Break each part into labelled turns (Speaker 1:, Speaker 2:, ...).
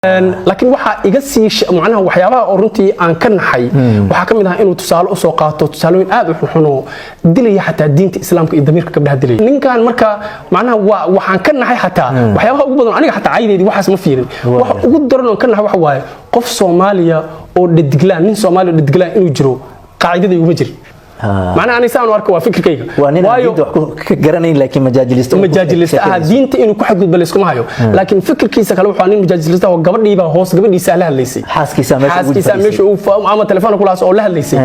Speaker 1: Laakiin waxaa iga sii macnaha waxyaabaha oo runtii aan ka naxay waxaa ka mid ah inuu tusaale usoo qaato tusaalooyin aad u xunxun oo dilaya xataa diinta Islaamka iyo damiirka gabdhaha dilaya. Ninkan marka macnaha waa waxaan ka naxay xataa waxyaabaha ugu badan, aniga xataa caydeedii waxaas ma fiirin. Waxa ugu daran oon ka naxay waxa waaye qof Soomaaliya oo dhadiglaan, nin Soomaaliya oo dhadiglaan inuu jiro qaacidada iguma jirin. Macnaha aniga saan u arko waa fikirkayga.
Speaker 2: Waa nin aan diinta wax ka garanayn, laakiin majaajilista.
Speaker 1: Majaajilista ah, diinta inuu ku xadgudbo layskuma hayo, laakiin fikirkiisa kale wuxuu nin majaajilista oo gabadhiiba hoos gabadhiisa la hadlaysay.
Speaker 2: Xaaskiisa meesha ugu
Speaker 1: xaaskiisa meesha uu ama telefoon kulaas oo la hadlaysay.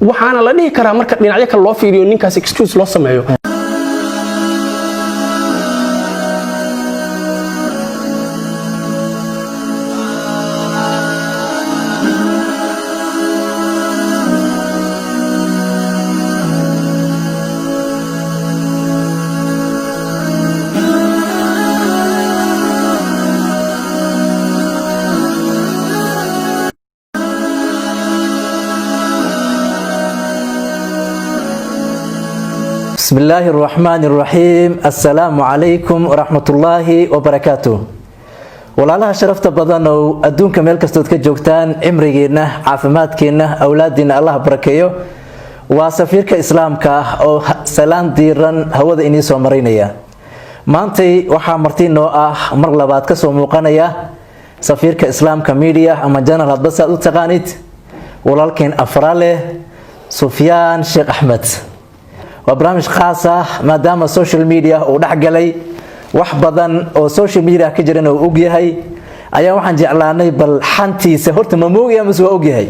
Speaker 1: Waxaana la dhihi karaa marka dhinacyo kale loo fiiriyo ninkaas excuse loo sameeyo.
Speaker 2: بسم الله الرحمن الرحيم، السلام عليكم ورحمة الله وبركاته. Walaalaha sharafta badan oo adduunka meel kastood ka joogtaan, cimrigiina, caafimaadkiina, awlaadiina Allah barakeeyo. Waa safiirka Islaamka ah oo salaan diiran hawada inii soo marinaya. Maantay waxaa marti noo ah, mar labaad kasoo muuqanaya Safiirka Islaamka Media ama janal hadba saad u taqaanid, walaalkeen Afraale Sufyaan Sheekh Axmed. Waa barnaamij khaas ah, maadaama social media uu dhex galay, wax badan oo social media ka jirana uu ogyahay, ayaa waxaan jeclaanay bal xantiisa horta ma moogaya mase waa ogyahay.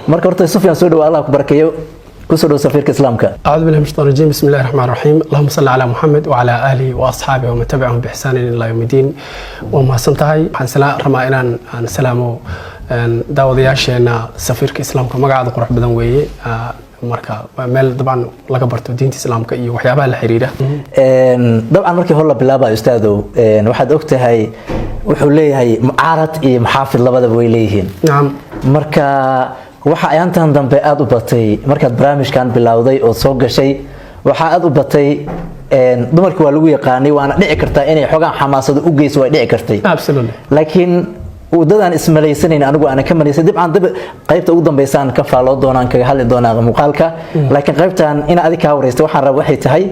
Speaker 2: Marka horta Sufyaan, soo dhawa, Allah ku barakeeyo, kusoo dhawo Safiirka Islaamka.
Speaker 1: أعوذ بالله من الشيطان الرجيم، بسم الله الرحمن الرحيم، اللهم صل على محمد وعلى آله وأصحابه ومن تبعهم بإحسان إلى يوم الدين. Waa tahay, waxaan rabaa inaan aan salaamo daawadayaasheena Safiirka Islaamka. Magacaada qurux badan weeye. Marka waa meel dabcan laga barto diinta Islaamka iyo waxyaabaha la xiriira.
Speaker 2: Dabcan markii hor la bilaabayo, ustaadow, waxaad ogtahay wuxuu leeyahay mucaarad iyo muxaafid, labadaba way leeyihiin. Marka waxa ayaantan dambe aada u batay, markaad barnaamijkan bilowday oo soo gashay, waxaa aada u batay dumarka waa lagu yaqaanay, waana dhici kartaa inay xogaan xamaasado u geyso, way dhici kartay. Laakiin wadadaan ismalaysanayn, anigu aanan ka malaysay dibcan dib qaybta ugu dambeysaan ka faaloo doonaan, kaga hadli doonaa muuqaalka. Laakiin qaybtan in adig kaa wareysta waxaan raba waxay tahay,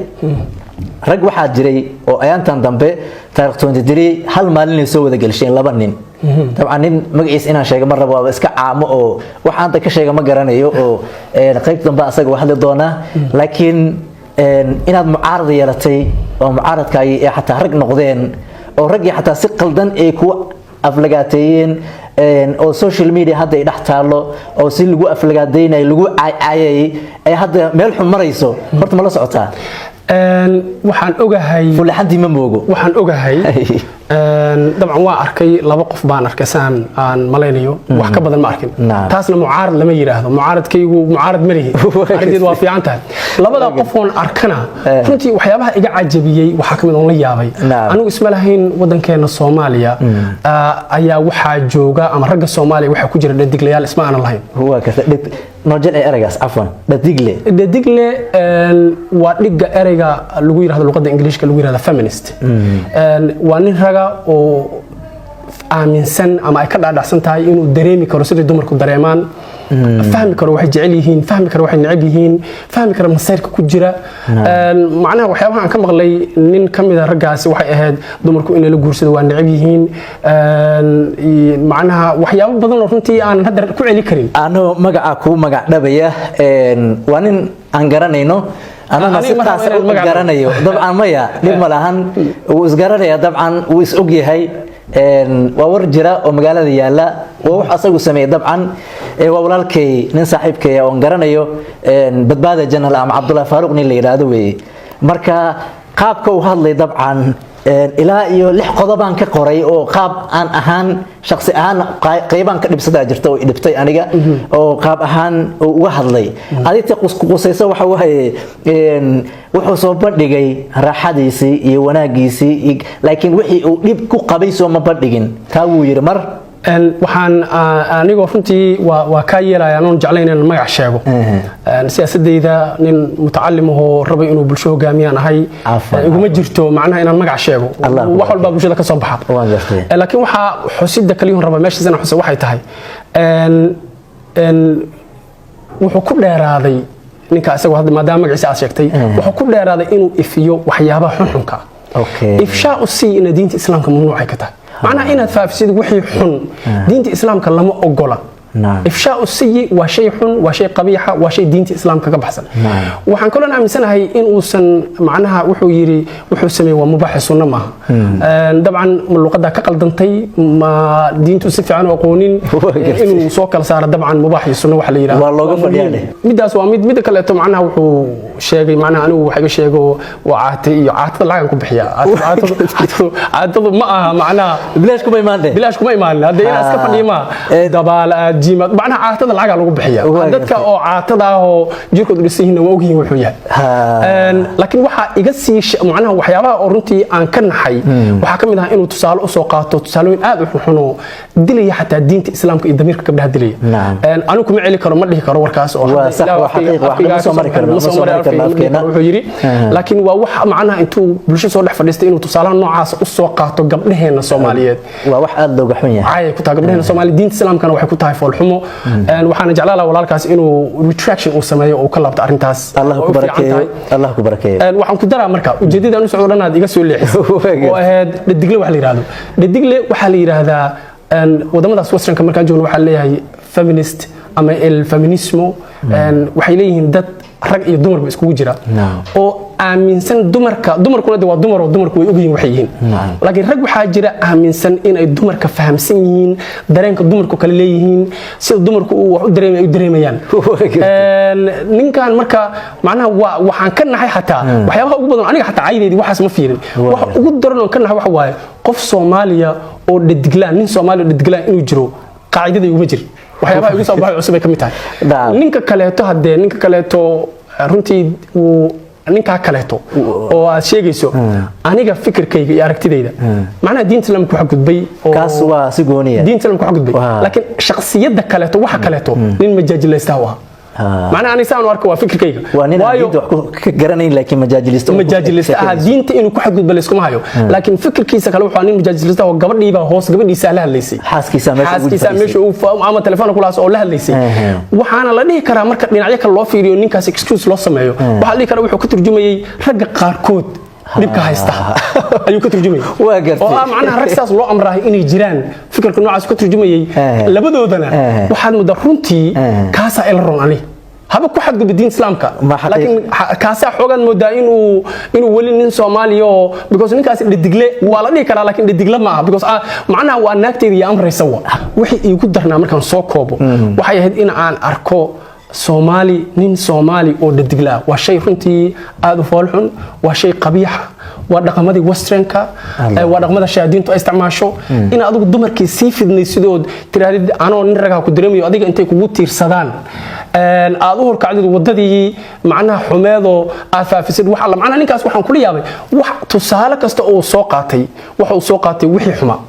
Speaker 2: rag waxaa jiray oo ayaantan dambe taarikh 23 hal maalin ay soo wada gelsheen laba nin. Dabcan nin magaciisa inaan sheego ma rabo, waaba iska caamo oo wax aanta ka sheega ma garanayo, oo qaybta dambe asaga waa hadli doonaa. Laakiin inaad mucaarad yeelatay oo mucaaradkaagii ee xataa rag noqdeen, oo raggii xataa si qaldan ay kuwa aflagaateeyeen, oo social media hadda ay dhex taalo, oo si lagu aflagaadeynayo, lagu caayayay, ay hadda meel xun marayso, horta ma la socotaa?
Speaker 1: Waxaan ogahay.
Speaker 2: Fulaxantii ma moogo.
Speaker 1: Waxaan ogahay, dabcan waa arkay, laba qof baan arkay saan aan malaynayo, wax ka badan ma arkin. Taasna mucaarad lama yidhaahdo, mucaaradkaygu mucaarad ma lihi, arrinteedu waa fiican tahay. Labada qof oon arkana runtii waxyaabaha iga cajabiyey waxaa ka mid oon la yaabay, anigu isma lahayn wadankeena Soomaaliya ayaa waxaa jooga ama ragga Soomaaliya waxaa ku jira dhadiglayaal, isma aanan lahayn.
Speaker 2: Waa karta noo jilci ereygaas, cafwan, dhadigle.
Speaker 1: Dhadigle waa dhigga ereyga lagu yirahdo luqadda Ingiliishka lagu yirahdo feminist. Waa nin raga oo aaminsan ama ay ka dhaadhacsan tahay inuu dareemi karo siday dumarku dareemaan, fahmi karo waxay jecel yihiin, fahmi karo waxay neceb yihiin, fahmi karo masayrka ku jira. Macnaha waxyaabaha aan ka maqlay nin ka mid a raggaasi waxay ahayd dumarku in lala guursado waa neceb yihiin. Macnaha waxyaabo badan oo runtii aanan hadda ku celi karin.
Speaker 2: Anoo magaca kuu magac dhabaya, waa nin aan garanayno anana
Speaker 1: Aniga
Speaker 2: si
Speaker 1: ma rabo
Speaker 2: taas
Speaker 1: inaan
Speaker 2: u
Speaker 1: magac
Speaker 2: garanayo. Dabcan maya, dhib ma lahan, wuu isgaranaya, dabcan wuu is og yahay. Waa war jira oo magaalada yaala, waa wax asagu sameeyey. Dabcan waa walaalkay, nin saaxiibkay oon garanayo, Badbaada Janal ama Cabdullahi Faaruq nin la yidhaahdo weeye. Marka qaabka uu hadlay, dabcan ilaa iyo 6 qodobaan ka qoray, oo qaab aan ahaan shakhsi ahaan qaybaan ka dhibsadaa jirta oo i dhibtay aniga, oo qaab ahaan uu uga hadlay adigta qusaysa. Waxa waaye wuxuu soo bandhigay raaxadiisii iyo wanaagiisii, laakiin wixii uu dhib ku qabay soo ma bandhigin. Taa wuu yidhi mar.
Speaker 1: Waxaan anigoo runtii waa kaa yeelaya anoon jeclayn inaan magac sheego. Siyaasadeyda nin mutacalim ahoo rabay inuu bulsho hogaamiyaan ahay. Iguma jirto macnaha inaan magac sheego, wax walbaa bulshada ka soo baxa. Laakiin waxaa xusida kaliyuun raba meeshaas inaan xuso waxay tahay, wuxuu ku dheeraaday ninka isagoo hadda, maadaama magaciisa aad sheegtay, wuxuu ku dheeraaday inuu ifiyo waxyaabaha xunxunka. Ifshaau sii ina diinta Islaamka mamnuucay ka tahay, macnaha inaad faafisid wixii xun diinta Islaamka lama ogola. Ifshaau siyi waa shay xun, waa shay qabiixa, waa shay diinta Islaamka ka baxsan. Waxaan kaloo aaminsanahay in uusan macnaha wuxuu yiri wuxuu sameeyey waa mubaaxi, sunno maaha. Dabcan ma luqadda ka qaldantay, ma diintu si fiican u aqoonin inuu soo kala saaro dabcan mubaax iyo sunno waxa la yidhahdo.
Speaker 2: Waa looga fadhiyaa.
Speaker 1: Midaas waa mid. Midda kaleeto, macnaha wuxuu sheegay, macnaha anigu waxa iga sheego waa caate iyo caatada lacagan ku bixiya. Caatadu ma aha macnaha
Speaker 2: bilaash kuma imaande.
Speaker 1: Bilaash kuma imaanin hadda inaa iska fadhiyo maaha, dabaal aad jiimad, macnaha caatada lacagaa lagu bixiya. Dadka oo caatada ah oo jirkoodu dhisan yihiin waa ogyihiin wuxuu yahay. Laakiin waxaa iga sii macnaha waxyaabaha oo runtii aan ka naxay waxaa ka mid ah inuu tusaale usoo qaato tusaalooyin aad u xunxun oo dilaya xataa diinta Islaamka iyo damiirka gabdhaha dilaya. Anigu kuma celi karo, ma dhihi karo warkaas oo wuxuu yiri, laakiin waa wax macnaha intuu bulsho soo dhex fadhiistay inuu tusaalaha noocaas u soo qaato gabdhaheena Soomaaliyeed.
Speaker 2: Waa wax aad looga xun yahay.
Speaker 1: Caayay ku tahay gabdhaheena Soomaaliyeed, diinta Islaamkana waxay ku tahay foolxumo. Waxaana jeclaan lahaa walaalkaas inuu retraction uu sameeyo oo uu ka laabto arrintaas.
Speaker 2: Allah ku barakeeyo, Allah ku barakeeyo.
Speaker 1: Waxaan ku daraa marka ujeedada aan u socdo dhan aad iga soo leexisay oo ahayd dhadigle. Waxa la yiraahdo dhadigle waxaa la yiraahdaa wadamadaas Westernka markaan joogno waxaa leeyahay feminist ama el feminismo. Waxay leeyihiin dad rag iyo dumarba iskugu jira oo aaminsan dumarka, dumarkuna de waa dumar oo dumarku way ogyihiin waxay yihiin, laakiin rag waxaa jira aaminsan inay dumarka fahamsan yihiin, dareenka dumarku kale leeyihiin, sida dumarku uu wax u dareemay ay u dareemayaan. Ninkan marka macnaha waa waxaan ka naxay xataa waxyaabaha ugu badan, aniga xataa caydeedii waxaas ma fiirin, waxa ugu daran oon ka naxay waxa waaye qof Soomaaliya oo dhadiglaan, nin Soomaaliya oo dhadiglaan inuu jiro qaacidada iguma jir. Waxyaabaha igu soo baxay cusub ay ka mid tahay. Ninka kaleeto, haddee ninka kaleeto runtii wuu ninkaa kaleeto oo aad sheegayso, aniga fikirkayga iyo aragtidayda macnaha diinta Islaamka waxa gudbay.
Speaker 2: Kaas waa si gooniya.
Speaker 1: Diinta Islaamka waxa gudbay, laakiin shakhsiyadda kaleeto waxa kaleeto nin majaajileysta u ahaa. Macnaha aniga saan u arko waa fikirkayga.
Speaker 2: Waa nin aan diinta wax ka garanayn laakiin majaajilista.
Speaker 1: Majaajilista ah, diinta inuu ku xadgudbo layskuma hayo, laakiin fikirkiisa kale wuxuu nin majaajilista oo gabadhiibaa hoos gabadhiisa la hadlaysay.
Speaker 2: Xaaskiisa meesha.
Speaker 1: Xaaskiisa meesha uu ama telefoon kulaas oo la hadlaysay. Waxaana la dhihi karaa marka dhinacyo kale loo fiiriyo ninkaas excuse loo sameeyo, waxaa la dhihi karaa wuxuu ka turjumayay ragga qaarkood dhibka haysta ayuu ka turjumayay.
Speaker 2: Waa gartay.
Speaker 1: Oo ah macnaha rag saas loo amraahay inay jiraan, fikirka noocaas ka turjumayay. Labadoodana waxaad muddaa runtii kaasaa ila ron ani haba ku xadgudba diinta Islaamka, laakiin kaasaa xoogaan moodaa inuu weli nin Soomaaliya oo because ninkaasi dhadigle waa la dhihi karaa, laakiin dhadigle ma aha because macnaha waa naagteyda iyo amraysa. Wa wixii iigu darnaa markaan soo koobo waxay ahayd in aan arko Soomaali, nin Soomaali oo dhadiglaa. Waa shay runtii aad u foolxun, waa shay qabiixa, waa dhaqamadii Westernka, waa dhaqamada shayaadiintu ay isticmaasho, in adigu dumarkii sii fidnay sidood tirahdid anoo nin ragaha ku dareemayo, adiga intay kugu tiirsadaan aad u horkacdid wadadii macnaha xumeedoo aad faafisid wax alla. Macnaha ninkaas waxaan kula yaabay wax tusaale kasta oo soo qaatay, waxa uu soo qaatay wixii xumaa.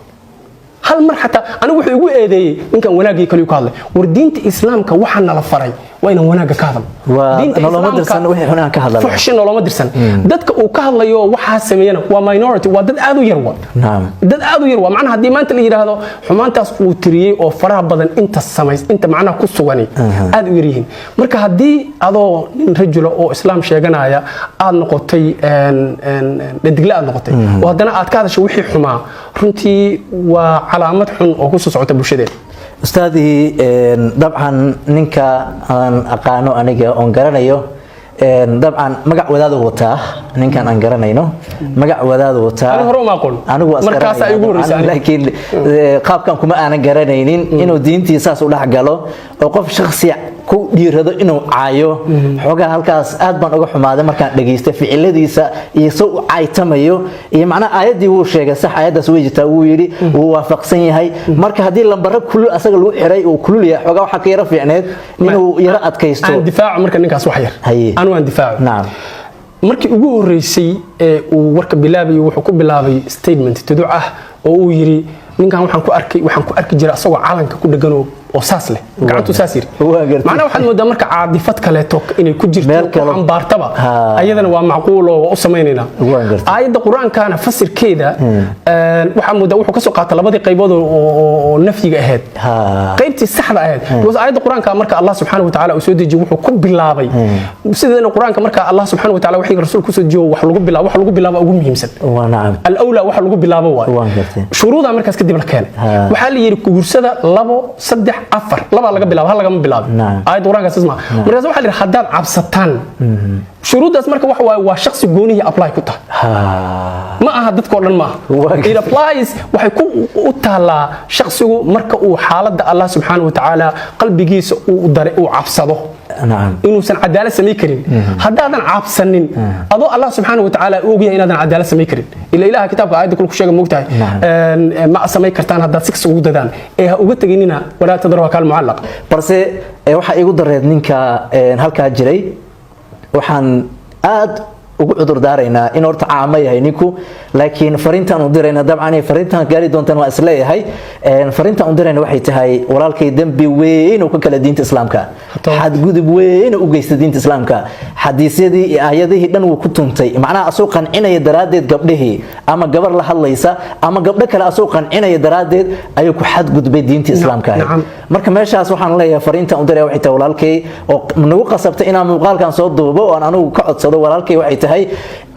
Speaker 1: Hal mar xataa anigu wuxuu igu eedeeyey ninkan wanaaggii kaliyu ka hadlay. War diinta Islaamka waxa nala faray waa inaan wanaagga ka hadalno.
Speaker 2: Noloma dirsan wixii xun aan ka hadalno.
Speaker 1: Fuxshi noloma dirsan. Dadka uu ka hadlayo waxaa sameeyana waa minority, waa dad aad u yar, wa dad aad u yar. Waa macnaha haddii maanta la yidhaahdo xumaantaas uu tiriyey oo faraha badan inta samays inta macnaha ku sugani aad u yar yihiin. Marka haddii adoo nin rajula oo Islaam sheeganaya aad noqotay dhadigle aad noqotay oo haddana aad ka hadashay wixii xumaa, runtii waa calaamad xun oo ku soo socota bulshadeena.
Speaker 2: Ustaadii, dabcan ninka aan aqaano aniga oon garanayo, dabcan magac wadaadu wataa, ninkan aan garanayno magac wadaadu wataa.
Speaker 1: Anigu hore uma aqoon.
Speaker 2: Anigu waa
Speaker 1: Markaasaa igu horreysay aniga.
Speaker 2: Laakiin qaabkan kuma aanan garanaynin inuu diintii saas u dhex galo oo qof shakhsi ku dhiirado inuu caayo. Xoogaa halkaas aad baan uga xumaaday markaan dhageystay ficiladiisa iyo soo u caaytamayo iyo macnaha aayaddii wuu sheegay, sax, aayaddaas way jirtaa wuu yidhi, wuu waafaqsan yahay. Marka haddii lambaro kulul asaga lagu xiray uu kulul yahay, xoogaa waxaa ka yaro fiicneed inuu yaro adkaysto.
Speaker 1: Aan difaaco marka ninkaas wax yar.
Speaker 2: Haye.
Speaker 1: Anu aan difaaco. Markii ugu horreysay ee uu warka bilaabayay wuxuu ku bilaabay statement tuduc ah oo uu yidhi Ninkan waxaan ku arki jiray asagoo calanka ku dheganoo oo saas leh, gacantu saas yiri. Macnaha waxaad moodaa marka caadifad kaleeto inay ku jirto oo ambaartaba, ayadana waa macquul oo waa u samaynaynaa. Aayadda Qur-aankana fasirkeeda waxaa moodaa wuxuu ka soo qaata labadii qaybood oo nafyiga ahayd, qaybtii saxda ahayd, because aayadda Qur-aanka marka Allah subxaanahu watacaala uu soo dejiyey wuxuu ku bilaabay sideena Qur-aanka. Marka Allah subxaanahu watacaala waxyiga rasuulku kusoo dejiyo, wax lagu bilaabo ugu muhiimsan, alawlaa wax lagu bilaabo waay. Shuruudaa markaas kadib la keenay. Waxaa la yidhi guursada labo, saddex, afar, labaa laga bilaabo, hal lagama bilaabo. Aayadda Qur-aanka saas ma. Markaas waxaa la yidhi haddaad cabsataan shuruuddaas. Marka waxa waaye waa shakhsi goonihii apply ku tahay, ma aha dadkoo dhan maaha. It applies, waxay ku u taallaa shakhsigu marka uu xaaladda Allah subxaanahu watacaala qalbigiisa uu dare uu cabsado inuusan cadaalad samayn karin. Haddaadan cabsanin, adoo Allah subxaanahu watacaala u ogyahay inaadan cadaalad samayn karin, ila Ilaha kitaabka aayadda kule ku sheega, moogtahay, ma samayn kartaan haddaad si kasta ugu dadaan ee ha uga teginina, walaa tadruha kal mucallaq.
Speaker 2: Balse waxaa iigu dareed ninka halkaa jiray, waxaan aad ugu cudur daaraynaa in horta caamo yahay ninku, laakiin fariintaan u dirayna dabcan fariintaan gaari doontaan waa isleeyahay. Fariintaan u dirayna waxay tahay, walaalkay dembi weyn oo ka kala diinta Islaamka, xadgudub weyn oo u geysta diinta Islaamka, xadiisyadii iyo aayadihii dhan wuu ku tuntay. Macnaha asoo qancinaya daraaddeed gabdhihii ama gabar la hadlaysa ama gabdho kale asoo qancinaya daraaddeed ayuu ku xadgudbay diinta Islaamka ahayd. Marka meeshaas waxaan leeyahay, fariintaan u diraya waxay tahay, walaalkay oo nagu qasabtay inaan muuqaalkan soo duubo oo aan anigu ka codsado walaalkay, waxay tahay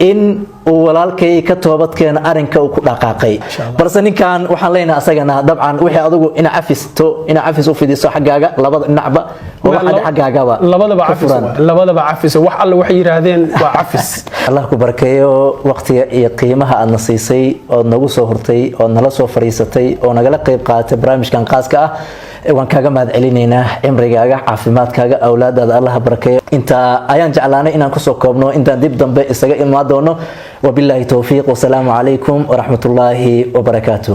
Speaker 2: in uu walaalkay ka toobad keeno arrinka uu ku dhaqaaqay. Balse ninkan waxaan leenahay asagana dabcan wixii adigu ina cafisto, ina cafis u fidiso xaggaaga, labada dhinacba, waa xaggaagaba.
Speaker 1: Labadaba cafis, labadaba cafis. Wax alle waxay yiraahdeen waa cafis.
Speaker 2: Allah ku barakeeyo waqtiga iyo qiimaha aadna siisay ood nagu soo hurtay ood nala soo fariisatay oo nagala qayb qaadatay barnaamijkan qaaska ah. Waan kaaga mahad celinaynaa. Cimrigaaga, caafimaadkaaga, awlaadaada Allah barakeeyo. Intaa ayaan jeclaanay inaan kusoo koobno intaan dib dambe isaga imaan doono. Wabilaahi towfiiq, wasalaamu calaykum waraxmatullaahi wabarakaatu.